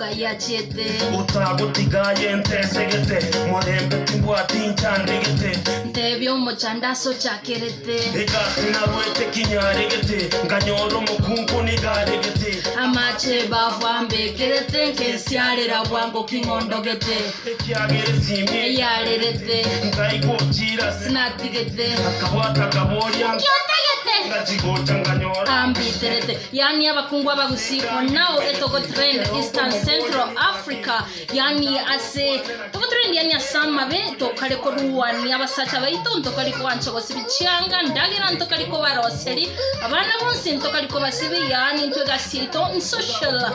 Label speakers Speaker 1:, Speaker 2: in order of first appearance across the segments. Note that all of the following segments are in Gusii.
Speaker 1: Ng'ai achiete?
Speaker 2: Otagotiga aye ntesegete, morembe timbwati nchandegete.
Speaker 1: Ntebie omochando ase ochakerete.
Speaker 2: Egasi narwete kinyaregete, nkanyora omokungu nigo aregete.
Speaker 1: Amache ebafu ambekerete, nkensiarera bwango king'ondogete.
Speaker 2: Ekiagera esimi
Speaker 1: Eyarerete.
Speaker 2: Nkaigwa ochira ase
Speaker 1: Sinatigete.
Speaker 2: Akabwata akaboria
Speaker 1: Nki otagete?
Speaker 2: Ngachigocha nkanyora.
Speaker 1: Ambiterete. Yaani abakungu abagusii for now etogo trend Eastern Central Africa yaani ase togo trend yaani ase amabe tokare koruania abasacha baito ntokari koancha gosibi chianga ndagera ntokari kobaroseri abana bonsi ntokari kobasibi yaani intwe egasi yaito nsocial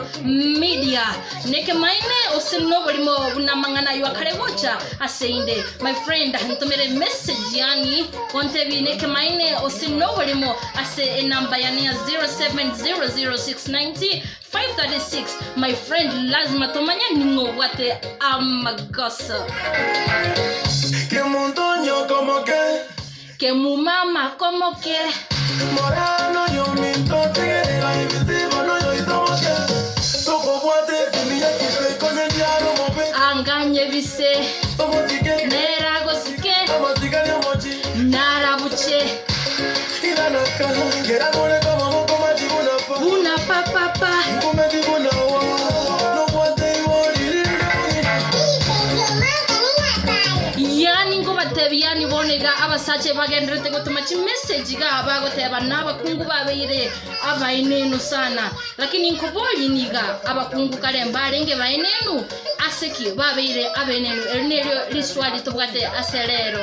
Speaker 1: media nekemaene ose noborimo buna amang'ana aywo akare gocha ase inde my friend ntomere message yaani Gontebi nekemaene ose noborimo ase enamba yane ya 0700690536 my friend lazima tomanye ning'o obwate amagoso.
Speaker 2: Kemonto nyokomoke.
Speaker 1: Kemumama komoke.
Speaker 2: Morano yominto tegerera ebisibo noyoisomoke. Tokobwata esimi ya kise konye ndiaro mobe.
Speaker 1: Anga nyebise.
Speaker 2: Omosike.
Speaker 1: Neragosike.
Speaker 2: Amasikani omochi.
Speaker 1: Narabuche.
Speaker 2: Iranaka. Keragore koboko majibuna pa.
Speaker 1: Buna pa pa pa.
Speaker 2: Nkumeti buna wa. Nobwate iboriri.
Speaker 1: Yani nkobatebi yani bono iga abasacha bagenderete gotoma chimessage iga bagoteba nabakungu babeire abaenenu sana Lakini nkoborie niga abakungu kare mbarenge baenenu? Ase ki babeire abaenenu? Eri nerio riswali tobwate ase rero.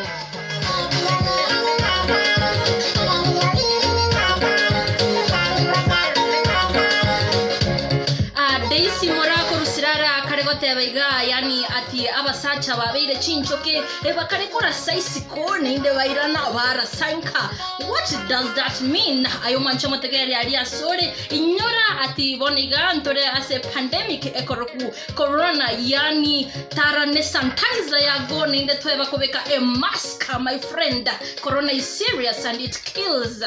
Speaker 1: Ah, Daisy morakorusira ara akare goteba iga yani ati abasacha babeire chinchoke ebakare korasa isiko naende bairana barasa nka What does that mean? Aye omwanche omotegereri aria asore, inyora ati bono iga ntore ase pandemic ekoroku corona yaani tara ne sanitizer yago naende tweba kobeka a mask my friend corona is serious and it kills.